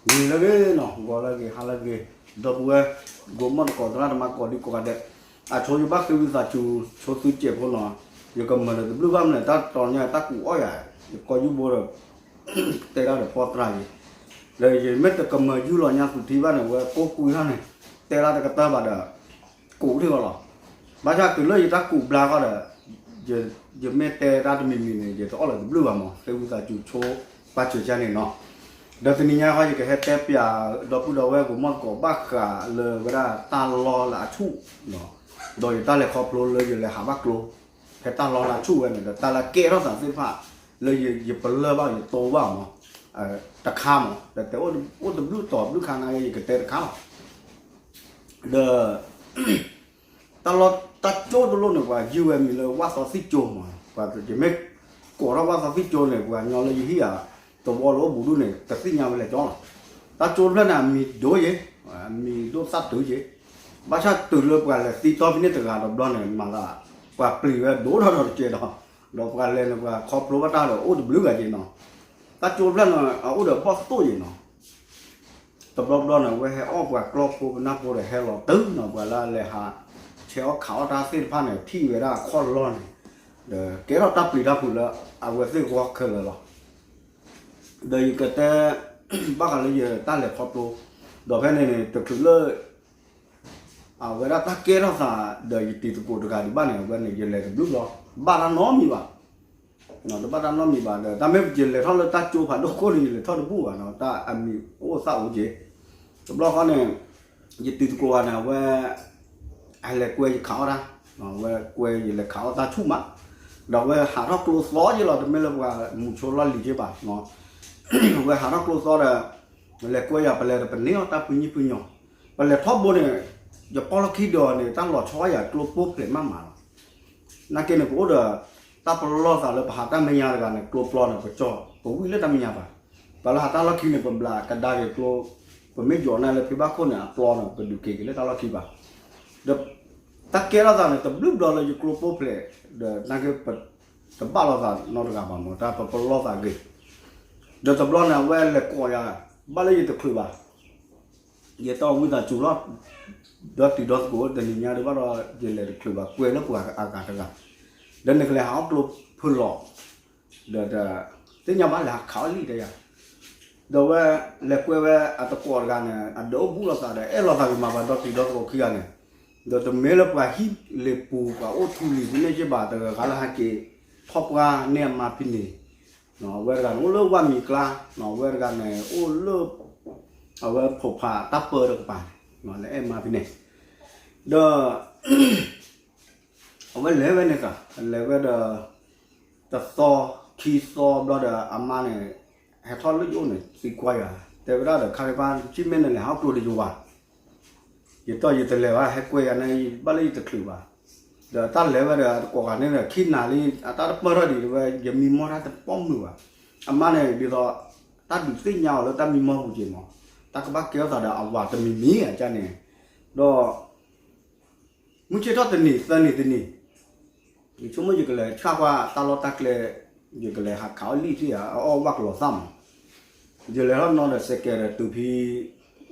ဂ့ၤလၢဂ့ၤနီၤ, ဂီၤလၢဂ့ၤ ဟါလၢဂ့ၤ, ဒီပုၢ်ဝဲၢ် ကိးမီၢ်သကိးသရၣ်သမါကိးဒံကိးဂၤဒဲး, အဆိယဘၣ်ဃ့ဝံသးစူၤဆိသုစဲးဖိနီၤ, ယကမၤဒီးတဘျုးဘၣ်မနုၤ တၢ်တီၤညါတၢ်ကူးအီၣ်ယၤ, ယကိးယူၢ်ဘိဒီး တဲဒၣ်ဒီးပီၢ်သရၣ်အံၤ, ဒီးယမ့ၢ်တကမၤယူၢ်လီၤညါသူၣ်ထံဘၣ်န့ၣ် ဝဲကိးကွံာ်ထီၣ်န့ၣ် တဲဒၣ်တကတၢၢ်ဘၣ်ဒီး ကူးဒံးအီၤလီၤ. ဘၣ်ဆၣ်တုၤလၢယတၢ်ကူးဘျါဃီဒီး ယမ့ၢ်တဲတၢ်တမံၤမံၤန့ၣ် ယတအီၣ်လၢၤတဘျုးဘၣ်မး, ဃ့ဝံသးစူၤဆိပာ်စၢၤကန့ၣ်နီၤ. ဒီးတနံၤညါဃီ ယကဟဲတဲပျး ဒီပုၢ်ဒီဝဲၢ်ကိးမီၢ်သကိးဘၣ်ဃးလၢဝဲဒၣ်တၢ်လီၢ်လၢအဆူၣ်, ဒီးယတၢ်လဲၤခီဖျိလၢယလဲၤဟးဘၣ်ကျိ ဖဲတၢ်လီၢ်လၢအဆူၣ်ဝဲန့ၣ်ဒီး တၢ်လၢကဲထီၣ်သးသ့ၣ်တဖၣ် လၢယပလၢၢ်ဘၣ်ယတိဘၣ်မး, တခါမး ဒီးတဲအိၣ်တဘျုးတီၤဘျုးခါနာ်က့ ယကတဲတခါလီၤ. ဒီး တၢ်လီၢ်တၢ်ကၠိတလိၣ်န့ၣ် ပှၤယုၢ်ဝဲမံၤလၢဝၣ်သီသံၣ်ကၠိမး, ပှၤယမ့ၢ်ကိးထီၣ်ဝၣ်သီသံၣ်ကၠိန့ၣ် ပှၤညီလၢယဟံၣ်ဧါ သဝီလၢအိၣ်ဘူးဒူၣ်န့ၣ် တသ့ၣ်ညါဝဲလဲၣ်ကၠီလီၤ. တၢ်ကၠိတဖျၢၣ်န့ၣ် အမံၤဒိၣ်ယဲ, အမံၤဒိၣ်သၣ်တုၤယဲ, ဘၣ်ဆၣ်တုၤလၢပှၤလဲၤသံတီဖဲန့ၣ်တဂၤဒီးဘျီန့ၣ် မၤသး ပှၤပျံၤဝဲဒိၣ်ထီၣ်ဒီးတကဲဒီး, ဒီးပှၤလဲၤန့ၣ် ပှၤခီဖျိဘၣ်တၢ်ဒီးအိၣ်တဘျုးဂၤက့နီၤ. တၢ်ကၠိတဖျၢၣ်န့ၣ် အအိၣ်ဒီးဘီၣ်သိၣ်ယဲနီၤ. တဘျီဘျီန့ၣ် အဝဲဟဲအီၣ်ပှၤကျီၢ်ဖိပနၢ်ဖိဒီးဟဲလီၤတုၤနီၤ, ပှၤလၢအလဲၤဟးဆဲးအီၣ်ခးအီၣ်တၢ်သ့ၣ်တဖၣ်န့ၣ် ထံၣ်ဝဲဒၣ်အခီၣ်လီၢ်န့ၣ်, ဒီးကဲထီၣ်တၢ်ပျံၤတၢ်ဖုးလၢအဝဲသ့ၣ်ဂီၢ်ခဲလၢာ်လီၤ. ဒီးယကတဲ ဘၣ်ဃးလၢယတၢ်လဲၤခီဖျိ, ဒီးဖဲန့ၣ်န့ၣ် တချုးလၢ အဝဲဒၣ်တၢ်ကဲထီၣ်သး ဒီးယတံၤသကိးတဂၤဒံးဘၣ်န့ၣ် အဝဲန့ၣ် ယလဲၤတဘျုးဘျီ, ဘၣ်တၢ်နီတမံၤဘၣ်. တဘၣ်တၢ်နီတမံၤဘၣ်ဒီး တၢ်မ့ၢ်ယလဲၤထီၣ်လၢတၢ်ကၠိဖးဒိၣ်ခိၣ်န့ၣ် ယလဲၤထီၣ်တဘူၣ်ဘၣ်နီၤ, တၢ်အမံၤအိၣ်သၣ်အိၣ်က့ၤ. တဘျီဃီန့ၣ် ယတံၤသကိးဂၤန့ၣ် အဝဲ အလဲၤကွဲယခးအီၣ်တၢ်, အဝဲကွဲယလဲၤခးအီၣ်တၢ်ဆူၣ်မး, ဒီးအဝဲဟးထီၣ်ကျိသီယဲလီၤ, တမ့ၢ်လၢပှၤမူဆိလီၢ်လံၤက့ၤဘၣ်. အဝဲဟးထီၣ်ကျိသီဒီး လဲၤကွဲယၤ ပလဲၤဒီးပန့ၢ်အီၣ်တၢ်ဖုညံၣ်ဖုညိၣ်, ပလဲၤထီဘိန့ၣ် ယပီၢ်လီၢ်ခံဒီးန့ၣ် တၢ်လီၤဆီယၤကျိပိၢ်ဖျဲးမးမးလီၤ. နာ်က့န့ၣ် ပအိၣ်ဒီး တၢ်ပလီၢ်သးလၢပဟးတၢ်မဲာ်ညါတဂၤန့ၣ် ကျိပျီန့ၣ် ပကၠီၣ် ပဝံၣ်လၢတၢ်မဲာ်ညါဘၣ်. ပှၤလၢဟးတၢ်လီၢ်ခံန့ၣ် ပဘျးကဒါက့ၤကျိ, ပမ့ၢ်ယီၤန့ၢ်လၢဖံဘၣ်ခိၣ်န့ၣ် အပျီန့ၣ် ပဒုးက့ၤက့ၤလၢတၢ်လီၢ်ခံဘၣ်. ဒီး တၢ်ကဲထီၣ်သးန့ၣ် တဘျုးဘျီလၢယကျိပိၢ်ဖျဲး, ဒီးနာ်က့ တဘၣ်လိာ်သးနီတဂၤဘၣ်မး, တၢ်ပပလီၢ်သးဂ့ၤ. ဒီးတဘျီန့ၣ် အဝဲလဲၤကိးယၤ ဘၣ်လၢယတချုးဘၣ် ယတီၢ်ဝံသးစူၤလီၤ, ဒီးတံၤဒီသကိးတနံၤညါဒံးဘၣ်ဒီး ယလဲၤတချုးဘၣ် ကွဲးလၢပှၤအဂၤတဂၤ, ဒီးနကလဲၤဟးအီၣ်ကျိဖုလီၤ, ဒီး သ့ၣ်ညါဘၣ်လဲၤဟးခးအီၣ်လံတဲယၤ, ဒီးဝဲ လဲၤကွဲးဝဲအသကိးတဂၤန့ၣ် အဒုးအိၣ်ဘူးလိာ်သးဒီး အဲၣ်လိာ်သးဂ့ၤမး ပှၤဒီတံၤဒီသကိးခံဂၤန့ၣ်, ဒီးတမ့ၢ်လၢပှၤဟံၣ်လ့ၤပူၤ ပှၤအိၣ်ထူလံၤဖဲန့ၣ်က့ဘၣ်, တဂၤလၢဟဲက့ၤ ထီၣ်ပှၢ်န့ၢ်အမါဖဲန့ၣ်, အဝဲတဂၤန့ၣ် အိၣ်လၢဝၣ်မံၤကျါ, အဝဲတဂၤန့ၣ် အိၣ်လၢ အဝဲဖိးဖးတၢ်ပၢတကပၤန့ၣ် လၢအဲၣ်မါဖဲန့ၣ်, ဒီး အဝဲလဲၤဝဲန့ၣ်သး လဲၤဝဲဒီး တသီ ခံသီဘျီဒီး အမါန့ၣ် ဟဲထီၣ်လၢယအိၣ်န့ၣ် သံကွၢ်ယၤ, တဲဝဲဒၣ်ဒီး ခါဒံးဘၣ် ဆံၣ်မ့ၢ်နလဲၤဟးအီၣ်ကျိဒီးယဝၤ, ယတီၢ်ယတလဲၤဘၣ် ဟဲကွဲးယၤန့ၣ် ဘၣ်လၢယတချုးဘၣ်, ဒီးတၢ်လဲၤဝဲဒီး အသကိးဂၤန့ၣ်ဒီး ခံနၤလံ အတၢ်တပၢၢ်ထီၣ်ဒံးဝဲ ယမံမီၢ်တၢ်တပိာ်မုၢ်ဘၣ်, အမါန့ၣ် ဒ်သိး တၢ်ဒုးသ့ၣ်ညါအီၤလၢတၢ်မံမီၢ်ပူၤက့ၤမး, တၢ်ကဘၣ်ကဲထီၣ်သးဒီးအဝၤတမံၤမံၤအကၢန့ၣ်, ဒီး မုၢ်ဆ့ၣ်ထီၣ်တနံၤသၢနံၤတနံၤ, ယဆိကမိၣ်ယကလဲၤဆှၣ်ကွၢ်တၢ်လီၢ်တၢ်ကျဲ, ယကလဲၤဟးခးအီၣ်လံၣ်ထံၣ်ဧါ အအီၣ်ဝၣ်ကလီၤသၣ်မး, ယလဲၤထီၣ်နီၤဒီးစဲးကဲးဒီးတုၤဖဲ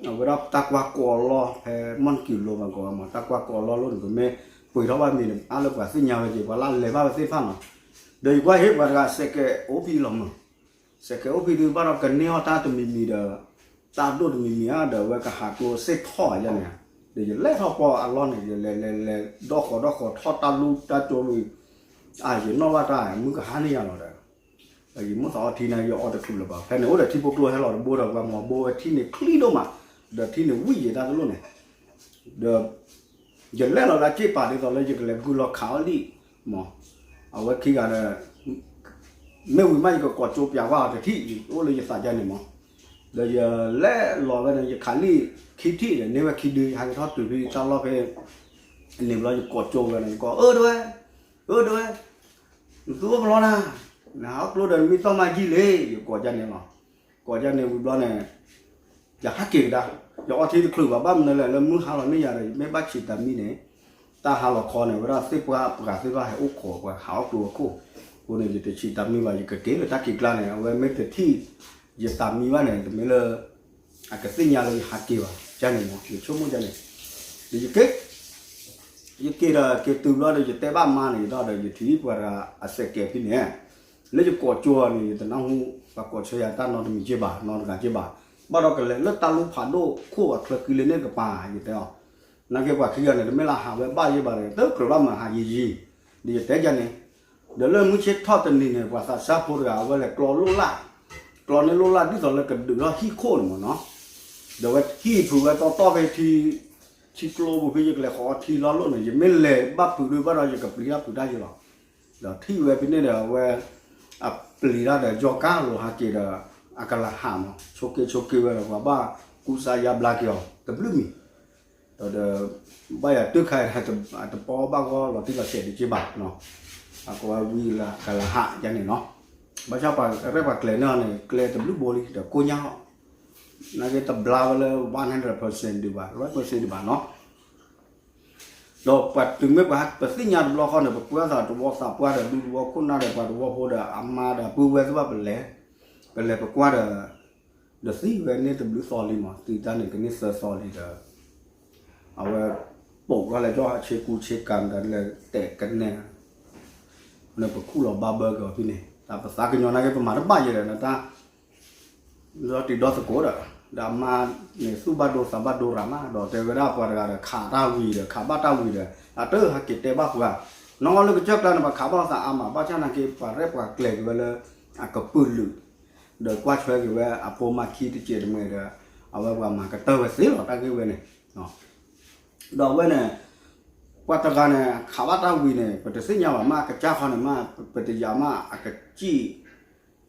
အဝဲဒၣ်တၢ်ကွၢ်ကိးအလီၢ်ဖဲ မီၢ်နကံၤလိၤမးကီးမး တၢ်ကွၢ်ကိးအလီၢ်လိၣ်န့ၣ် ပမ့ၢ်ပှ့ၤထီၣ်ဘၣ်မ့ၤန့ၣ် အါလၢပှၤသ့ၣ်ညါဝဲက့ၤ ပှၤလၢလဲၤဘၣ်ဝဲသ့ၣ်တဖၣ်နီၤ, ဒီးယကွၢ်ဟ့ၣ်ပှၤတဂၤစဲးကဲးအိၣ်ဖဲလီၤမး စဲးကဲးအိၣ်ဖဲဒုးဘၣ်ဒီးကန့ၢ်အီၣ်တၢ်တမံၤမံၤဒီး တၢ်ဒိၣ်တမံၤမံၤဧါ ဒီးအဝဲကဟးကျိစ့ၢ်ထီၣ်ဧါယဲန့ၣ်, ဒီးယလဲၤထီၣ်ပီၢ်အလီၢ်န့ၣ် ယလဲၤလဲၤလဲၤ ဒီဃီၤဒီဃီၤထီၣ်တၢ်လူၢ်တၢ်ကၠိဝံၤ အါ ယနီၣ်ဘၣ်တၢ် မုၢ်ကဟါန့ၢ်ယၤလီၤဒီး ယမုၢ်သးအီထံန့ၣ် ယအီတချုးလၢၤဘၣ် ဖဲန့ၣ်အိၣ်ဒီးထံဖိကျိဟဲလီၤတဘိဒီး ပှၤမၤဘိဝဲထံန့ၣ်ချံဒိၣ်မး, ဒီးထံန့ၣ်ဝံၣ်ယံၤတၢ်တလိၣ်န့ၣ်, ဒီး ယလဲၤလီၤလၢစ့ၢ်ပာ်ဒ်သိးလၢယကလဲၤဂုၢ်လီၤခးအီၣ်လံၣ်မး, အဝဲခံဂၤဒီး မ့ၢ်ဝံၤမးယကကိးကၠိပျးကွၢ်အီၤတထံၣ် အိၣ်လၢယသးယဲန့ၣ်မး, ဒီးယလဲၤလီၤဝဲန့ၣ် ယခးလံၣ်ခံထံၣ်ဒီး န့ၢ်ဝဲခံဒု ယဟဲက့ၤထီၣ်တုၤဖဲတၢ်လီၢ်ဖဲ န့ၣ်ဘျီယကိးကၠိဝဲန့ၣ် ယကိး အၢ ဒဝဲၢ်, အၢ ဒဝဲၢ်, နသူအိၣ်ပလီၢ်နၤ, နဟးအီၣ်ကျိဒီးနမ့ၢ်သီၣ်မၤယံာ်လံ, ယကိးယဲန့ၣ်လီၤ, ကိးယဲန့ၣ်ဝံၤဘျီန့ၣ် ယဟးက့ၤကဒါ, ယအီထံတချုးဘၣ် ဘၣ်မနုၤလဲၣ် လၢမုၢ်ဟါလီၤန့ၢ်ယၤဒီး ယမ့ၢ်ဘၣ်ဆံးတၢ်မံန့ၣ် တၢ်ဟါလီၤခီန့ၣ် ဝဲဒၣ်သ့ၣ်ပှၢ်ပှၤသ့ၣ်တဖၣ်ဟဲအိၣ်ခိးပှၤဟးအီၣ်ကျိအခိၣ်, အဃိန့ၣ် ယတဆံးတၢ်မံဘၣ် ယကက့ၤလၢတၢ်ခံးကျါန့ၣ် အဝဲမ့ၢ်တထံၣ် ယတၢ်မံဘၣ်န့ၣ် တမ့ၢ်လၢ အကသ့ၣ်ညါလၢယဟးက့ၤဘၣ် ကန့ၣ်မး ယဆိကမိၣ်ကန့ၣ်, ဒီးယက့ၤ ယက့ၤဒီးက့ၤတုၤဘျီဒီး ယတဲဘၣ်မါန့ၣ်ဒီး ယထံၣ်ပှၤတဂၤအစဲးကဲးဖဲန့ၣ်, လၢယကိးကၠိန့ၣ် ယတနၢ်ဟူ ပှၤကိးဆၢယၤတၢ်နီတမံၤက့ဘၣ် နီတဂၤက့ဘၣ်, ဘၣ်ဒီးကလဲၤလၢတၢ်လူၤဖးဒိၣ်ခိၣ်အချၢကံလၢန့ၣ်တကပၤ ယတဲအီၤ, နာ်က့ပှၤခံဂၤန့ၣ် တမ့ၢ်လၢဟးဝဲဘၣ်ယ့ၢ်ဘၣ်ဒီး တကြၢးဘၣ်မၤဟးယံၤယံၤ, ဒီးယတဲကန့ၣ်, ဒီးလၢမုၢ်ဆ့ၣ်ထီၣ်တနံၤန့ၣ် ပှၤသးစၢ်ဖိတဂၤ အဝဲလဲၤကျီလိၣ်လၢ်, ကျီန့ၢ်လိၣ်လၢ် ဒ်သိးလၢကဒုးထီၣ်ဟံၣ်ခိၣ်န့ၣ်မးနီၤ, ဒီးအဝဲဟံၣ်ဖုးဝဲတီတီဖဲထံ ထံကျိပူၤဖဲယကလဲၤဃီထံလီၤလိၣ်န့ၣ် ယမ့ၢ်လဲၤဘၣ်ဖုးဒုးဘၣ်ဒီး ယကပျံၤတၢ်ဖုးတၢ်ယ့ၢ်လီၤ, ဒီးထံၣ်ဝဲဖဲန့ၣ်ဒီး အဝဲ အပျံၤတၢ်ဒီး ယီၤကါလိာ်ဟးက့ၤဒီး အကလၤဟးမး ဆိးက့ဆိးက့ဝဲဒီး ပှၤဘၣ်ကူစါယါဘျါက့ၤအီၤ တဘျုးမံၤ, ဒီး ဘၣ်ယၤတုၤခါအံၤ အတပီဘၣ်ဂီၢ်လီၤတံၢ်လီၤဆဲးဒံးက့ဘၣ်, အကဝဲဝံၤလၢအကလၤဟးယါန့ၣ်နီၤ, ဘၣ်ဆၣ်ပှၤရဲၣ်ပှၤကျဲၤန့ၣ်န့ၣ် ကျဲတဘျုးဘိလံ ဒီးကိၢ်ညါလီၤ, နာ်က့တဘျါဝဲလၢ one hundred percent ဒံးဘၣ် one hundred percent ဒံးဘၣ်နီၤ ဒီးပှၤတုၤမ့ၢ်ပှၤဟးပသ့ၣ်ညါတဘျီဃီန့ၣ် ပကွၢ်သးတဝီသးပှၢ်ဒီး ဒူသဝီခိၣ်နၢ်ဒီး ပှၤတဝီဖိဒီး အမါဒီး ပုၢ်ဝဲၢ်သ့ၣ်တဖၣ်ပလဲၤ, ပလဲၤပကွၢ်ဒီး ဒီးသံဝဲန့ၢ်တဘျုးသီလံမး သံတၢ်န့ၣ် ကန့ၢ်သၢသီလံဒီး အဝဲ ပိာ်ထီၣ်လဲၤကီၢ်ဆ့ကူဆ့ကၤမတၤလဲၤတဲာ်ကနဲၣ် န့ၣ်ပခူၣ်လီၤဘၣ်ဘၢက့ၤအီၤဖဲန့ၣ် တၢ်ပသးကညီၤနာ်က့ ပမၤတဘၣ်ယဲဒီး နတၢ် ဒီးတံၤဒီသကိးဒီး ဒီးအမါန့ၣ် သူၣ်ဘၣ်ဒိသးဘၣ်ဒိရၤမး ဒီးတဲဝဲဒၣ်ပှၤတဂၤဒီး ခးတၢ်ဝံၤဒီး ခးဘၣ်တၢ်ဝံၤဒီး အတဟးက့ၤတဲဘၣ်ပှၤ, နီၢ်ကီၢ်လၢကစၢၢ်ကျါန့ၣ် ပှၤခးဘၣ်သးအါမး ဘၣ်ဆၣ်နာ်က့ ပှၤရဲၣ်ပှၤကျဲၤက့ၤဝဲလၢ အကပုာ်လုာ် ဒီးကွၢ်ထွဲက့ၤဝဲအဖိမါခံတစဲးတမှဲၤဒီး အဝဲပှၤမၤကတၢၢ်ဝဲသ့လီၤ တၢ်ဂ့ၢ်ဝဲန့ၣ်, ဒီးအဝဲန့ၣ် ပှၤတဂၤန့ၣ် ခးဘၣ်တၢ်ဝံၤန့ၣ် ပတသ့ၣ်ညါဘၣ်မး အကစၢ်ခီန့ၣ်မး ပတယာ်မး အကစံၣ်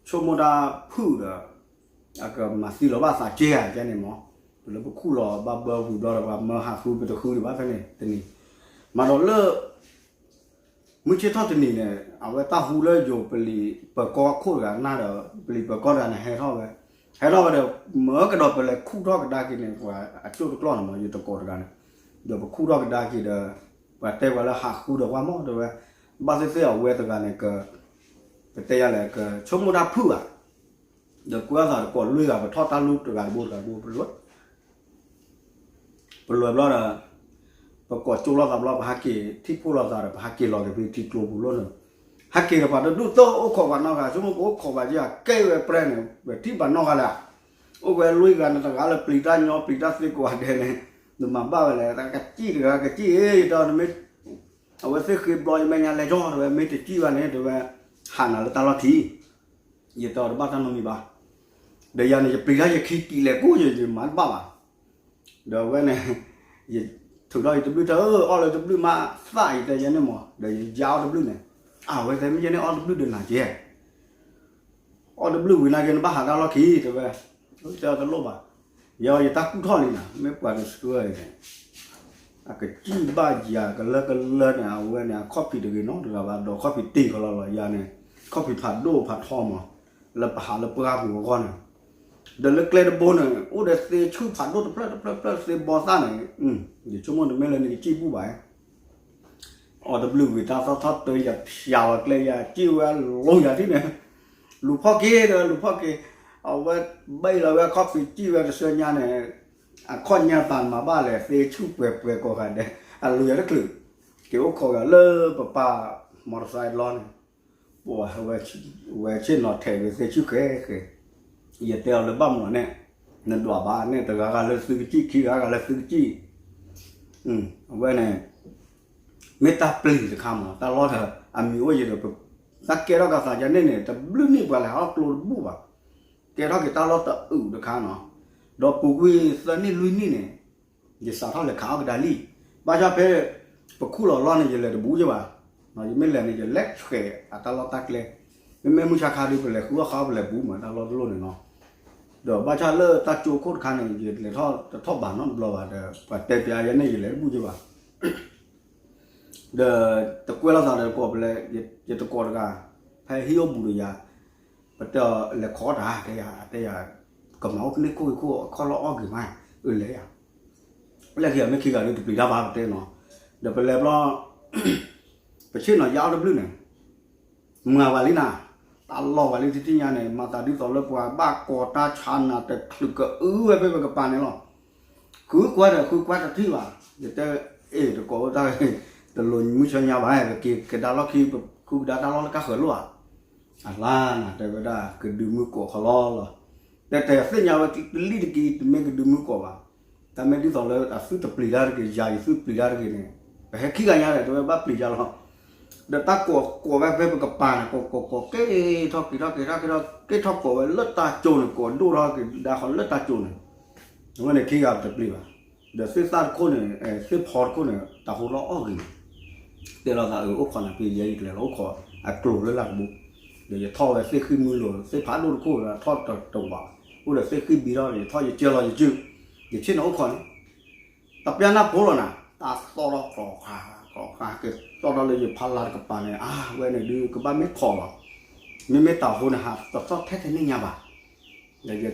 ဆိကမိၣ်တၢ်ဖုၣ်ဒီး အကမၤသံလီၤဘၣ်သးကဲဧါ ကန့ၣ်မး, လၢပခူၣ်လီၤဘၣ်ဘၢဝံၤဘျီဒီး ပှၤမၢဟးဃုပတဃုဒံးဘၣ်ဖဲန့ၣ်တနံၤ, မၤဒီးလၢ မုၢ်ဆ့ၣ်ထီၣ်တနံၤန့ၣ် အဝဲတၢ်ဟူလၢယိၤပလံၤပၢၤကီၢ်ခိၣ်တဂၤနၢ်ဒီး ပလံၤပၢၤကီၢ်တဂၤန့ၣ် ဟဲထီၣ်ဝဲ, ဟဲထီၣ်ဝဲဒီး မၢကဒီးပလဲၤခူၣ်ထီၣ်ကဒါက့ၤန့ၣ် ပှၤအကၠိၣ်တကျီၢ်န့ၣ်မး ယတကိးတဂၤန့ၣ်, ဒီးပခူၣ်ထီၣ်ကဒါက့ၤဒီး ပှၤတဲပှၤလၢဟးဃုဒီးပှၤမးတဲဝဲ, ဘၣ်သ့ၣ်သ့ၣ်အဝဲတဂၤန့ၣ် က ပတဲယၤလဲၣ် ကဆိကမိၣ်တၢ်ဖုၣ်ဘၣ် ဒီးကွဲအသးတကိးလွံၢ်ဂၤ ပထီၣ်တၢ်လူၢ်တဂၤတဘိတဂၤတဘိ ပလွဲၢ်, ပလွဲၢ်ဘျီဒီး ပကိးကၠိလိာ်သးဘျီ ပဟဲက့ၤထံၣ်ဖှိၣ်လိာ်သးဒီး ပဟဲက့ၤလီၤက့ၤဖဲထံကျိပူၤလိာ်န့ၣ်, ဟဲက့ၤဒီးပှၤတဒူၣ်တအိၣ်ခိးပှၤနီတဂၤ ဆိကမိၣ်ကအိၣ်ခိးပှၤက့ၤ ကဲဝဲပြဲန့ၣ် ပထံၣ်ပှၤနီတဂၤလဲၣ်, အိၣ်ဝဲလွံၢ်ဂၤန့ၣ် တဂၤလၢပျံၤတၢ်ညီပျံၤတၢ်သ့ကိးဂၤဒဲးန့ၣ်, နမၤဘၣ်ဝဲလဲၣ် ကစံၣ်တဂၤကစံၣ် ယတဲအီၤနမ့ၢ် အဝဲသ့ၣ်ဃ့ဘျီယမဲာ်ညါလဲၤကၠီတဲဝဲ မ့ၢ်တစံၣ်ဘၣ်န့ၣ် တဲဝဲ ဟးနၤလၢတၢ်လီၢ်ခံ ယတဲအီၤတဘၣ်တၢ်နီတမံၤဘၣ်, ဒီးယၤန့ၣ် ယပျံၤတၢ်ယခံကံးလဲၤကိၣ်ယမၤတဘၣ်ဘၣ်, ဒီးအဝဲန့ၣ် ယထုးထီၣ်ယတဘျုးတဲ အီၣ်လၢတဘျုးမးသၣ်ယတဲယဲန့ၣ်မး ဒီးယယါအီၣ်တဘျုးန့ၣ်, အဝဲတဲမ့ၢ်ယဲန့ၣ်အီၣ်တဘျုးဒီးနၤကဲ အီၣ်တဘျုးဝံၤနာ်က့ နဘၣ်ဟးတၢ်လီၢ်ခံ တဲဝဲ, တဲအီၤတလိၣ်ဘၣ်, ယဲယတၢ်ကူၣ်ထီၣ်လံနၤ မ့ၢ်ပှၤတဆှၢန့ၣ် အကစံၣ်ဘၣ်ယၤကလၢကလၢန့ၣ် အဝဲန့ၣ် အခီၣ်ဖံးတဂ့ၤနီတဂၤဘၣ် ဒီးခီၣ်ဖံးတ့ၢ်ကလီလီၤယၤန့ၣ်, ခီၣ်ဖံးဖးဒိၣ်ဖးထီမး, လၢပဟးလၢပှၢ်ပူၤအဂီၢ်န့ၣ်, ဒီးလၢကျဲတဘိန့ၣ် အိၣ်ဒီးသ့ဆူၣ်ဖးဒိၣ်တဖျၢၣ်တဖျၢၣ်တဖျၢၣ်သ့ဘီသၣ်န့ၣ်, ယဆိကမိၣ်တမ့ၢ်လၢနကစံၣ်ဘူၣ်ဘၣ် အီၣ်တဘျုးဝံၤတၢ်သီၣ်ထီၣ်တၢ်ယၤဖျါလီၤကျဲယၤ စံၣ်ဝဲလိၤယၤထံၣ်န့ၣ်, လူၤဖီၣ်က့ၤဒီးလူၤဖီၣ်က့ၤ, အဝဲဘၣ်လီၤဝဲအခီၣ်ဖံးစံၣ်ဝဲတဆၢညါန့ၣ်, အခီၣ်ညါသးမၤဘၣ်လဲၣ် သ့ဆူၣ်ပှဲၤပှဲၤကိးဂၤဒဲး, အလူၤယၤတချုး, က့ၤအိၣ်ခိးဂၤလၢပပၢ် မီတစါလီၤန့ၣ်, ပဝဲဆ့ၣ်နီၤထဲးဂ့ၤသ့ဆူၣ်ဃဲဃဲ ယတဲအီၤလၢဘၣ်မနုၤန့ၣ်, နဒွးဘၣ်န့ၣ် တဂၤဂၤလၢသုကစံၣ် ခံဂၤဂၤလၢသုကစံၣ်, အဝဲန့ၣ် မ့ၢ်တၢ်ပျံၤတခါမး တၢ်လီၢ်ဒီး အမံၤအိၣ်ယံၤဒီး တၢ်ကဲထီၣ်ကသးယၤန့ၣ်န့ၣ် တဘျုးနံၣ်ပှၤလဲၤဟီၣ်ကျိတဘူၣ်ဘၣ်, ကဲထီၣ်က့ၤတၢ်လီၢ်တအုးတခါနီၤ, ဒီးပူၤကွံာ်သၢနံၣ်လွံၢ်နံၣ်န့ၣ် ယစးထီၣ်လဲၤခးအီၣ်ကဒါလံ, ဘၣ်ဆၣ်ဖဲ ပခူၣ်လီၤလီၢ်န့ၣ် ယလဲၤတဘူးယဘၣ်, ယမ့ၢ်လဲၤန့ၣ် ယလဲၤဆှဲးအတၢ်လီၢ်တၢ်ကျဲ, မ့မ့ၢ်မုၢ်ဆါခါဒီး ပလဲၤဃုအီၣ်ဃုအီပလဲၤဘူးမး တၢ်လီၢ်တလိၣ်န့ၣ်နီၤ, ဒီးဘၣ်ဆၣ်လၢတၢ်ကၠိခိၣ်တခါန့ၣ် ယလဲၤထီၣ်တထီၣ်ဘးနီတဘျီဘၣ်ဒီး ပှၤတဲပျးယၤန့ၣ် ယလဲၤတဘူးယဘၣ် ဒီးတကွဲးလိာ်သးဒီးတကိးပလဲ ယတကိးတဂၤ ဖဲဟံၣ်အိၣ်ဘူးဒီးယၤ, ပတဲအီၤလဲၤခိးတၢ် တဲယၤ တဲယၤ, ကမၤအိၣ်ကန့ၢ်ခိၣ်ဂ့ၤခိၣ်အခီၣ်လီၢ်အီၣ်ဂ့ၤမး, အလဲၤယၤ, လဲၤခံဂၤမ့ၢ်ခံဂၤဒီးတပျံၤတၢ်ဘၣ်ပတဲနီၤ, ဒီးပလဲၤဘျီ ပဆ့ၣ်နီၤယါအီၣ်တဘျုးန့ၣ်, မၤဝဲလံနၤ, တၢ်လီၢ်ဘၣ်လၢတထံၣ်ညါန့ၣ် မၤသးဒ်သိးလၢပှၤဘၣ်ကီၤတၢ်ဆါနၤတချုးကအုဝဲဖဲပကပၤန့ၣ်လီၤ. ဃုကွၢ်ဒီးဃုကွၢ်တထံၣ်ဘၣ်, ယတဲ အ့ၣ်တကိးဝဲတၢ် တလိၣ်မုၢ်ဆၢညါဘၣ် ပက့ၤကဒါလီၢ်ခံ ပဃုကဒါတၢ်လီၢ်လၢကါဃၢၤလိၣ်ဧါ. အလါနၤတဲဝဲဒၣ် ကဒုးမုၢ်ကိးခီလီၤလီၤ. တဲတဲသ့ၣ်ညါဝဲကလံၣ်တက့ၢ် တမ့ၢ်ကဒုးမုၢ်ကိးဘၣ်. တၢ်မ့ၢ်ဒ်သိးလၢအသုတပျံၤတၢ်တဂ့ၤ ယၤယသုပျံၤတၢ်တဂ့ၤန့ၣ် ပဟဲခံဂၤညါဒီး တဲဝဲဘၣ်ပျံၤယၤလီၤ. ဒီးတၢ်ကိးကိးဝဲဖဲပကပၤန့ၣ် ကိးကိးကိးက့ၤထီၣ်က့ၤထီၣ်က့ၤထီၣ်က့ၤထီၣ်က့ၤထီၣ် က့ၤထီၣ်ကိးဝဲလၢတၢ်ကၠိန့ၣ် ကိးဒိၣ်ထီၣ်က့ၤဒါဃီလၢတၢ်ကၠိန့ၣ် အဝဲန့ၣ်ခံဂၤပတပျံၤဘၣ်. ဒီးသ့ၣ်သၣ်တခိၣ်န့ၣ် သ့ၣ်ဖီတခိၣ်န့ၣ် တၢ်ဟူထီၣ်အီၣ်ဂ့ၤန့ၣ် တဲလီၤသးအၢ အိၣ်ခိးနၤဖဲယဲယကျဲလီၤ အိၣ်ခိးအကျိၤလၢလၢကဘိ, ဒီးယထီၣ်ဝဲသ့ၣ်ဃံမုၢ်လိာ် သ့ၣ်ဖးဒိၣ်တခိၣ်ထီၣ်တဝး, အိၣ်ဒီးသ့ၣ်ဃံဘံထီၣ်ဒီး ယထီၣ်ယကၢလီၤယစု, ယဆ့ၣ်နီၤအိၣ်ခိးန့ၣ် တပျၢ်နၢ်ဖိလီၤနၤ တၢ်သီၣ်ထီၣ်ကျီၤဃာ်ကျီၤဃာ် ကသီၣ်ထီၣ်လၢယဖီလာ်တကပၤန့ၣ် အါ ဝဲန့ၣ်ဒုးကဘၣ်မ့ၢ်ထီၣ်လီၤ, မ့မ့ၢ်တၢ်ဟူန့ၣ် ဟးတသီၣ်ထဲတန့ၢ်ညါဘၣ်. ဒီးယ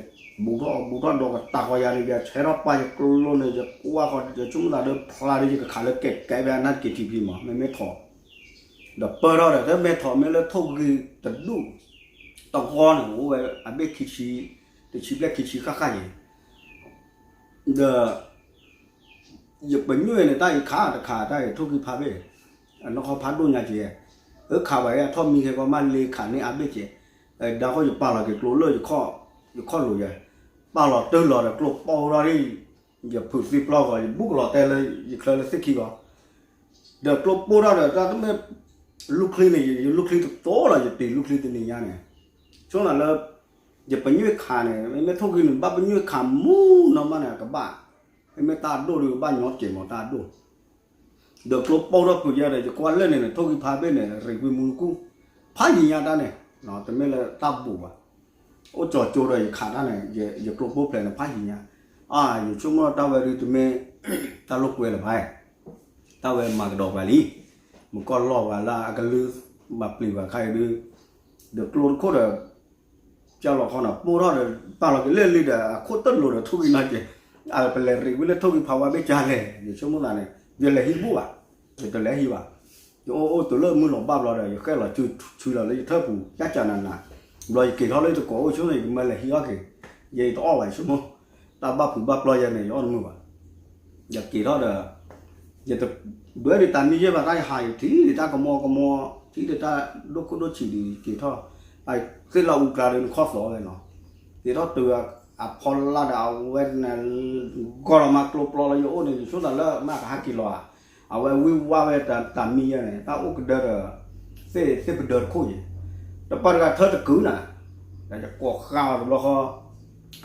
ဘူးထီၣ်ဘူးထီၣ်ဒီးကတၢ်ဃီယၤန့ၣ် ယဆဲးထီၣ်ပာ်ယကျိလိန့ၣ် ယကွၢ်ဃီ ယဆိကမိၣ်သးဒီးဖျါဒီး ယကခးလၢကဲကဲဖဲအနၢ်တက့ၤထံဖံမး မ့မ့ၢ်ထီၣ်, ဒီးပၢထီၣ်ဒီး တမ့ၢ်ထီၣ်မ့ၢ်လၢထိၣ်ဂံၢ်တဒူၣ် တဂီၢ်န့ၣ် အိၣ်ဝဲအဘ့ၣ်ခံဆံ, တဆံဘျဲၣ်ခံဆံဃၣ်ဃၣ်ယဲၢ် ဒီး ယပညွဲၣ်န့ၣ် တၢ်အံၤခးတခး တၢ်အံၤထိၣ်ဂံၢ်ဖးဘ့ၣ်, အနီၢ်ခီဖးဒိၣ်ညါကဲ, အၢခးဘၣ်အံၤအထီၣ်မံခဲကီ မ့ၢ်လ့ခးန့ၢ်အဘ့ၣ်ကဲ, ဒါဃီယပာ်လီၤက့ၤကျိလၢယခီၣ်လိၤယဲ, ပာ်လီၤတၢ်လီၤဒီးကျိပီၢ်ဝဲဒၣ်ဒ်, ယဖုးသံပျီဂီၤ ယဘူးကလီၤတဲလၢ ယချၢလၢသ့ၣ်ခံဂီၤ ဒီးကျိပိၢ်ထီၣ်ဒီး တၢ်တမ့ၢ် လူၢ်ချံန့ၣ် ယလူၢ်ချံတတိၤလီၤ ယတ့လူၢ်ချံတနံၤညါန့ၣ်, ဆိနၤလၢ ယပညွဲၣ်ခးန့ၣ် မ့မ့ၢ်ထိၣ်ဂံၢ်န့ၣ် ဘၣ်ပညွဲၣ်ခးမူနီၢ်မးန့ၣ် အကဘၣ်, မ့မ့ၢ်တၢ်အဒိၣ်ဒီး ဘၣ်ညီတကဲးမးတၢ်အဒိၣ် ဒီးကျိပိၢ်ထီၣ်ဖုးယဲဒီး ယကွၢ်လၢာ်န့ၣ်န့ၣ် ထိၣ်ဂံၢ်ဖးဘ့ၣ်န့ၣ် ရံးကွံမူနကူၣ်, ဖးယံၤညါတၢ်န့ၣ်, တမ့ၢ်လၢတၢ်ဘူးဘၣ်, အိၣ်ကၠီၤကၠိဒီးယခးတၢ်န့ၣ် ယကျိပိၢ်ဖျဲးန့ၣ် ဖးယံၤညါ, အါ ယဆိကမိၣ်တၢ်ဝဲဒုးတမ့ၢ် တၢ်လိာ်ကွဲလၢၤဘၣ်, တၢ်ဝဲမၤကဒီးပှၤလံ, မုၢ်ကီၢ်လီၤပှၤလၢအကလုၢ်ဘၣ်ပျံၤပှၤခါအံၤဒုး, ဒီးကျိတခိၣ်ဒီး ကၢ်လီၤခီန့ၣ် ပိၢ်ထီၣ်ဒီး ပာ်လီၤက့ၤလၢလံဒီး အခိၣ်တလိၤဒီးထိၣ်ဂံၢ်နီၢ်ကဲး, အပလဲၤရံးဝံလၢထိၣ်ဂံၢ်ဖးဝါဘ့ၣ်ကၢ်လဲၣ်, ယဆိကမိၣ်သးန့ၣ် ယလဲၤဟံးဘူၣ်ဘၣ်, ယတလဲၤဟံးဘၣ်, ယအိၣ်အိၣ်တုၤလၢမုၢ်လီၤဘၣ်ဘျီဒီး ယဃဲလီၤဆူလီၤလၢယထၢၣ်ပူၤ ကၢ်ကၢ်နးနး, ဘျီယက့ၤထီၣ်လၢယတကိးအိၣ်ဆိန့ၣ် ယကမၢလဲၤဟံးအီၣ်က့ၤ, ယတအီၣ်ဘၣ်ယဆိကမိၣ်, တၢ်ဘၣ်ဖုးဘၣ်ပျီယဲန့ၣ် ယအီၣ်တမုာ်ဘၣ် ယက့ၤထီၣ်ဒီး ယတ ဒွဲဒုးတၢ်မံယဲၢ်ဘၣ် တၢ်ယဟးအံၤထံၣ်ဒီးတၢ်ကမီကမီ, ထံၣ်ဒီးတၢ်ဒိၣ်ခိၣ်ဒိၣ်ဆံးဒုးက့ၤထီၣ်, သ့ၣ်လီၤအူကျါဒီးနခီၣ်သီဝဲနီၤ, က့ၤထီၣ်တုၤအဖီလာ်ဒီးအဝဲန့ၣ် ဂီၢ်လီၤမးကျိပျီလၢယအိၣ်န့ၣ် ယဆိသးလၢမ့ၢ်ကဟဲက့ၤလီၤဧါ, အဝဲဝံဝါဝဲတၢ်မံယဲၢ်န့ၣ် တၢ်အိၣ်ကဒၢဒီး သ့ၣ်သ့ၣ်ပဒၢတခိၣ်ယဲၢ်, တပှၢ်တဂၤထၢတကုာ်နၤ, ဒီးယကိးဃာ်အီၤတဘျီဃီ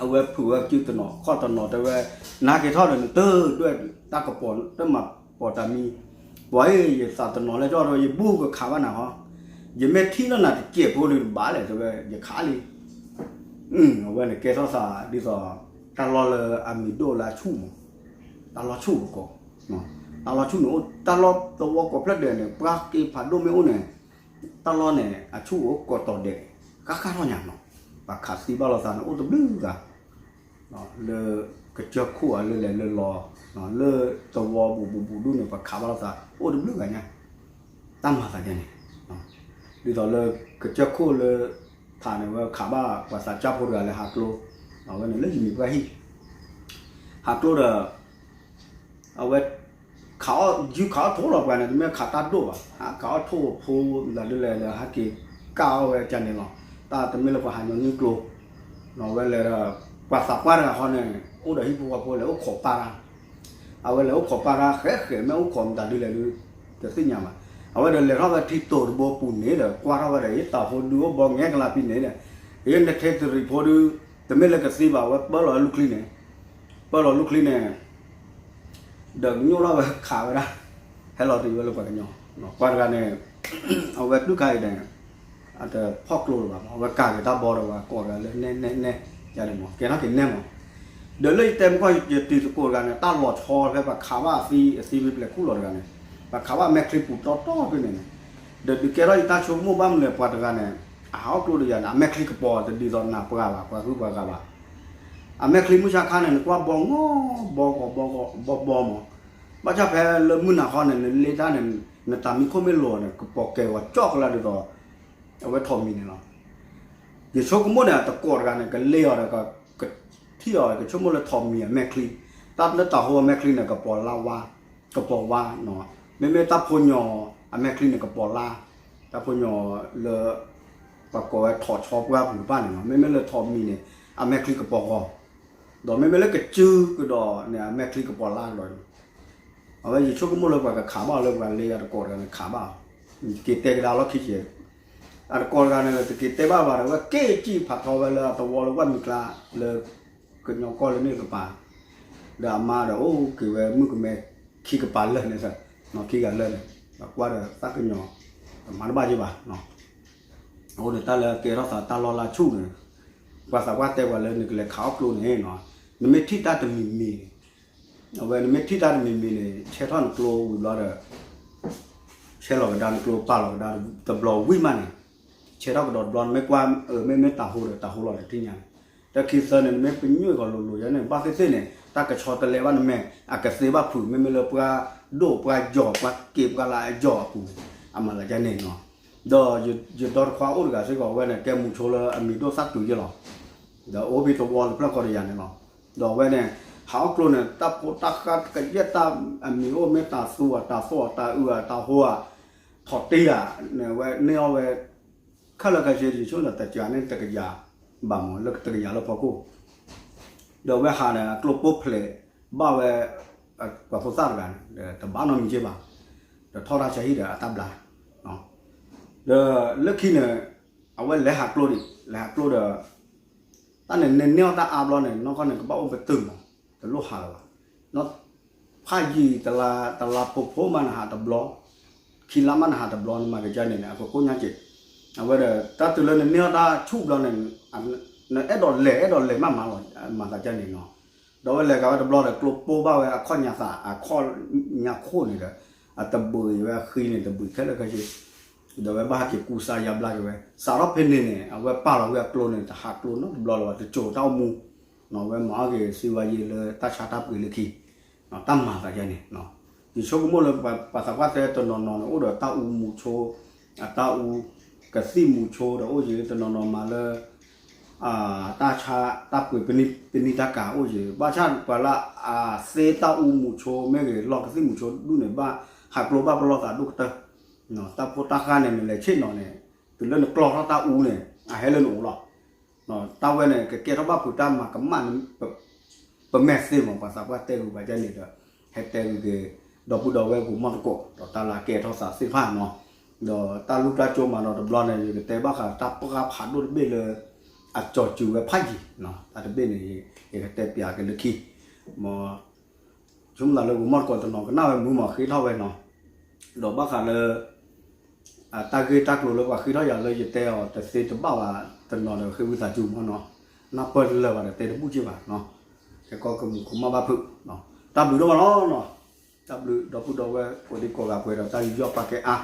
အဝဲဖုးဝဲကၠုတနီၤခီၣ်တနီၤတဲဝဲ, နဟဲက့ၤထီၣ်ဒီးနတဒွဲၣ်တၢ်ကပီၤတၢ်မၤပီၤတၢ်မံ, ပှၤအံၤယသးတနီၤလၢကၠီဒီး ယဘူးကခးဘၣ်နၤဟီ, ယမ့ၢ်ထံၣ်လၢနၤတစဲးဖိဒီးနဘၣ်လဲၣ်တဲဝဲ ယခးလံ, အဝဲန့ၣ်ကဲထီၣ်သးဒ်သိး တၢ်လီၢ်လၢအမံၤဒိၣ်လၢအဆူၣ်မး, တၢ်လီၢ်ဆူၣ်ကီး, တၢ်လီၢ်ဆူၣ်န့ၣ်အိၣ် တၢ်လီၢ်သဝီကိးဖျၢၣ်ဒဲးန့ၣ် ပှၤက့ၤဖးဒိၣ်မ့ၢ်အိၣ်န့ၣ် တၢ်လီၢ်န့ၣ် အဆူၣ်အိၣ်ကီးတီၤဒဲး, ဃၣ်ဃၣ်ထီၣ်ညါနီၤ, ပှၤခးသံဘၣ်လိာ်သးန့ၣ် အိၣ်တဘျုးဂၤ, လၢကစၢၢ်ခိၣ်အလၢလဲၤလၢလီၤ, လၢသဝီဘူးဘူးဘူးဒူၣ်န့ၣ် ပှၤခးဘၣ်လိာ်သး အိၣ်တဘျုးဂၤညါ, တၢ်မၤသးဒ်န့ၣ်, ဒ်သိးလၢကစၢၢ်ခိၣ်လၢ ထးန့ၣ် အဝဲခးဘၣ်ပှၤသးစၢ်ဖိတဂၤလၢဟးကျိ, အဝဲန့ၣ်လၢယမံၤပှၢ်ဟံၣ်, ဟးကျိဒီး အဝဲ ခးအီၣ် ယုၢ်ခးအီၣ်ထိၣ်လီၤပှၤန့ၣ် တမ့ၢ်ခးတၢ်ဒိၣ်ဘၣ်, ဟးခးအီၣ်ထိၣ်ဖိ မတၤဒ်လဲၣ်ဒီး ဟဲက့ၤကၢ်အီၣ်ဝဲကန့ၣ်လီၤ. တၢ်တမ့ၢ်လၢပှၤဟးညီနုၢ်ကျိ, အဝဲလဲၤဒီး ပှၤသးပှၢ်တဂၤဃီန့ၣ် အိၣ်ဒီးဟံၣ်ဖိဃီဖိလဲၤအိၣ်ခိးပၢ်တၢ်, အဝဲလဲၤအိၣ်ခိးပၢ်တၢ် ဃဲးဃဲးမ့ၢ်အိၣ်ခိးမတၤဒ်လဲၣ်ဒုး တသ့ၣ်ညါဘၣ်. အဝဲဒီးလဲၤထီၣ်ဝဲထံတိၤတဘိပူၤန့ၣ်ဒီး ကွၢ်ထီၣ်ဝဲဒီး ယတၢ်ဖိဒုးအိၣ်ဘီငဲကလးဖံန့ၣ်ဒီး ယနထဲတရံးဖိဒုး တမ့ၢ်လၢကသံဘၣ် အဝဲပၢလီၤလၢလူၢ်ချံန့ၣ် ပၢလီၤလူၢ်ချံန့ၣ် ဒီးကညိၣ်ထီၣ်ဝဲခးဝဲဒၣ်, ဟဲလီၤတ့ၢ်ဝဲလၢပှၤကညီ, ပှၤတဂၤန့ၣ် အဝဲတုၤခါအံၤန့ၣ် အတဖီၣ်ကျိလၢၤဘၣ်မး, အဝဲကၤက့ၤတၢ်ဘီဒီးပှၤကိးတဂၤလၢနဲနဲနဲ ယၤန့ၣ်မး ကဲထီၣ်က့ၤနဲမး, ဒီးလၢယတဲမုၢ်ကီၢ်ယတံၤသကိးတဂၤန့ၣ် တၢ်လီၤဆီဖဲပှၤခးဘၣ်အသံ အသံမ့ၢ်ပျဲၤခူၣ်လီၤတဂၤန့ၣ် ပှၤခးဘၣ်မဲာ်ချံပူၤတီတီဖဲန့ၣ်န့ၣ်, ဒီးဒုးကဲထီၣ်ယတၢ်ဆိကမိၣ်ဘၣ်မနုၤလဲၣ် ပှၤတဂၤန့ၣ် အဟးအီၣ်ကျိဒီးယၤန့ၣ် အမဲာ်ချံကပီၤတဒ်သိးနၤပှၤဘၣ် ပှၤဂုၤပှၤဂၤဘၣ် အမဲာ်ချံမုၢ်ဆါခါန့ၣ် နကွၢ်ဘီငီၢ်ဘီဂီၤဘီဂီၤဘီဘီမး, ဘၣ်ဆၣ်ဖဲလၢမုၢ်နၤခီန့ၣ် နလ့တၢ်န့ၣ် နတၢ်မံခိၣ်မ့ၢ်လိၤန့ၣ် ကပီၤကဲၤဝဲကၠီၣ်ကလၢဒ်သိး အဝဲထိးမံၤန့ၣ်လီၤ. ယဆိကမိၣ်န့ၣ် အတကိးတဂၤန့ၣ် ကလ့အီၤဒီး ကထံၣ်အီၤ ကဆိကမိၣ်လၢထိးမံၤအမဲာ်ချံ, တၢ်လၢတၢ်ဟိအမဲာ်ချံန့ၣ် ကပီၤလါဝါ, ကပီၤဝါ, မ့မ့ၢ်တၢ်ဖိညီအမဲာ်ချံန့ၣ် ကပီၤလါ, တၢ်ဖိညီလၢ ပှၤကိးဝဲထိးဆီပှၢ်ပူၤတဖၣ်န့ၣ်လီၤ. မ့မ့ၢ်လၢထိးမံၤန့ၣ် အမဲာ်ချံကပီၤဂီၤ, ဒီးမ့မ့ၢ်လၢကစုကဒီးန့ၣ် အမဲာ်ချံကပီၤလါကဒီးန့ၣ် အဝဲယဆိကမိၣ်လၢပှၤကခးဘၣ်အီၤလၢပှၤလ့အတကိးတဂၤန့ၣ်ခးဘၣ်အီၤ, က့ၤတဲကဒါလီၢ်ခံက့ၤ, အတကိးတဂၤန့ၣ် တက့ၤတဲဘၣ်ဘၣ်ဒီး အဝဲက့ၤစံၣ်ဖးထီဝဲလၢအသဝီလၢဝၣ်မံၤကျါ လၢကညီကီၢ်လၢန့ၣ်တကပၤ, ဒီးအမါဒီးအိၣ်က့ၤဝဲမုၣ်ကမဲခံကပၤလၢာ်န့ၣ်, ခံဂၤလၢာ်န့ၣ်, ဒီးကွၢ်ဒီးတၢ်ကညီၤ တမၤတဘၣ်က့ၤဘၣ် အဃိန့ၣ် တၢ်လၢအကဲထီၣ်သးတၢ်လီၢ်လၢဆူၣ်န့ၣ်, ပှၤသးပှၢ်တဲပှၤလၢနကလဲၤခးအီၣ်ကျိန့ၣ်, နမ့ၢ်ထံၣ်တၢ်တမံၤမံၤန့ၣ်, အဝဲနမ့ၢ်ထံၣ်တၢ်တမံၤမံၤန့ၣ် ဆဲးထီၣ်နကျိဝံၤဘျီဒီး ဆဲးလီၤကဒါနကျိပာ်လီၤကဒါတဘျီဝံၤမးန့ၣ်, ဆဲးထီၣ်ကဒီးတဘျီ နမ့ၢ်ကွၢ်မ့မ့ၢ်တၢ်ဟိဒီးတၢ်ဟိလီၤတထံၣ်ညါန့ၣ်, တၢ်ခံသၢန့ၣ် နမ့ၢ်ပညွံၣ်ဂီၤလိၤလိၤယဲန့ၣ် ဘၣ်သ့ၣ်သ့ၣ်န့ၣ် တၢ်ကဆီတလဲဘၣ်နမဲာ် အကသ့ဘၣ်ဖုး မ့မ့ၢ်လၢပှၤဒိၣ်ပှၤယီၤ ပှၤက့ၤပှၤလၢအယီၤအပူၤန့ၣ် အမၤသးဒ်န့ၣ်နီၤ, ဒီးယဒီတခွါအိၣ်တဂၤစ့ၢ်ကီး အဝဲန့ၣ် ကဲမူၤဆိလၢအမံၤဒိၣ်သၣ်တုၤယဲလီၤ, ဒီးအိၣ်ဖဲသဝီလၢဖျၢၣ်ဃီတယၤန့ၣ်လီၤ, ဒီးအဝဲန့ၣ် ဟးအီၣ်ကျိန့ၣ် တၢ်ဖိတၢ်ဃၢ်တကယဲၢ်တၢ်အမံၤအိၣ် မ့ၢ်တၢ်သူဧါ တၢ်သီၣ်ဧါ တၢ်အုၣ်ဧါ တၢ်ဟိဧါ ထီၣ်တ့ဧါန့ၣ် အဝဲန့ၢ်အီၣ်ဝဲ ခဲလၢာ်ခဲဆ့ ယဆိကမိၣ်န့ၣ်တကယၤန့ၣ်တကယၤဘၣ်မး လၢတကယၤလၢဖီခိၣ်, ဒီးအဝဲဟးန့ၣ် အကျိပိၢ်ဖျဲးဘၣ်ဝဲ ပှၤဖိသၣ်တဂၤန့ၣ် တဘၣ်နီတမံၤက့ၤဘၣ်, ဒီးထီၣ်တၢ်ဆါဟံၣ်ဒီးအတၢ်ဘျါ, ဒီးလၢခံန့ၣ် အဝဲလဲၤဟးကျိဒံး လဲၤဟးကျိဒီး တၢ်န့ၣ် နန့ၢ်အီၣ်တၢ်အါဘျီန့ၣ် နီၢ်ကီၢ်န့ၣ် ကဘၣ်အိၣ်ပတုာ်မး တလိၣ်ဟးလၢၤဘၣ်, ဖးယံာ်တလါ တလါဖိဖိမးနဟးတဘျီ, ခံလါမးနဟးတဘျီ နမၤကကါန့ၣ်န့ၣ် အကကိၣ်ညါက့ၤ, အဝဲဒီး တၢ်တုၤလၢနန့ၢ်အီၣ်တၢ်ဆူၣ်ဘျီန့ၣ် နအဲၣ်ဒိးလဲၤ အဲၣ်ဒိးလဲၤမးမးလီၤ မၤသးကါန့ၣ်နီၤ, ဒီးအဝဲလဲၤကၤဝဲတဘျီဒီး ကျိပိၢ်ဘၣ်ဝဲအခီၣ်ညါသး အခီၣ်ညါခိၣ်န့ၣ်ဒီး အတဘုးအံၤဝဲအဃံန့ၣ် တဘုးခဲလၢာ်ခဲဆ့ ဒီးအဝဲဘၣ်ဟဲက့ၤကူစါယါဘျါက့ၤဝဲ စးထီၣ်ဖဲန့ၣ်န့ၣ် အဝဲပာ်လီၤဝဲအကျိန့ၣ် တဟးကျိနီတဘျီလၢၤဘၣ် တစိာ်တၢ်အိၣ်မူ, အဝဲမၤအီၣ်က့ၤစံးဝါယံာ်လၢတၢ်ဆါတၢ်ပှ့ၤလၢခံ, တၢ်မၤသးယါန့ၣ်, ယဆိကမိၣ်လၢပှၤသးပှၢ်တဲတနီၤနီၤန့ၣ် အိၣ်ဒီးတၢ်အူမူၤဆိ, အတၢ်အူကသံၣ်မူၤဆိဒီး အိၣ်ယံာ်တနီၤနီၤမၤလၢ တၢ်ဆါတၢ်ပှ့ၤပနံၣ်တၢ်ကၤအိၣ်ယံာ် ဘၣ်ဆၣ်ပှၤလၢအသ့တၢ်အူမူၤဆိမ့ၢ်ဂ့ၤ လီၢ်ကသံၣ်မူၤဆိဒူၣ်န့ၣ် ဘၣ်ဟးကျိဘၣ်ပလီၢ်သးဒိၣ်ကတၢၢ်, တၢ်ဖိတၢ်ဃၢ်န့ၣ် နလဲၤဆ့ၣ်နီၤန့ၣ် တုၤလၢနကျီထီၣ်တၢ်အူန့ၣ် အဟဲလၢနအိၣ်လီၤ, တၢ်ဝဲန့ၣ် ကကဲထီၣ်ဘၣ်ဖုးတၢ်မၤကမၣ်န့ၣ် ပမဲာ်သ့မး ပှၤသးပှၢ်တဲဂုာ်ဘၣ်ဒ်န့ၣ်ဒီး ဟဲတဲဂုာ်က့ၤ ဒီပုၢ်ဒီဝဲၢ်ဂိၤမီၢ်သကိး ဒီးတၢ်လၢအကဲထီၣ်သးသ့ၣ်တဖၣ်နီၤ, ဒီးတၢ်လူၢ်တၢ်ကၠိမးဒီးတဘျီန့ၣ် ယကတဲဘၣ်ဃးတၢ်ပှၢ်ဖးဒိၣ်တဘ့ၣ်လၢ အကၠီၤစူၤဝဲဖးယံၤ, တၢ်တဘ့ၣ်န့ၣ် ယကတဲပၠးက့ၤလၢခံ, မ့ၢ် ဆိကမိၣ်သးလၢဂိၤမီၢ်သကိးတနီၤကနၣ်ဝဲမုာ်မးဃ့ထီၣ်ဝဲနီၤ, ဒီးဘၣ်ဃးလၢ တၢ်ဂ့ၢ်တၢ်ကျိၤလၢပှၤဃ့ထီၣ်ယၤလၢယတဲအီၤတသ့တဘၣ်ဘၣ်တနီၤဒီးဃ့ဝံသးစူၤမးနီၤ, နၢ်ပၢၢ်လၢာ်ဘၣ်ဒီးတဲတဘူၣ်က့ၤဘၣ်နီၤ, ခဲကီကမူၤကမၣ်ဘၣ်ဖုး, တၢ်ဘျုးဒိၣ်မးလီၤနီၤ, တၢ်ဘျုးဒီပုၢ်ဒီဝဲၢ်ကိးဒံကိးဂၤပှဲၤဒီးတၢ်ယူးယီၣ်ပာ်ကဲအါ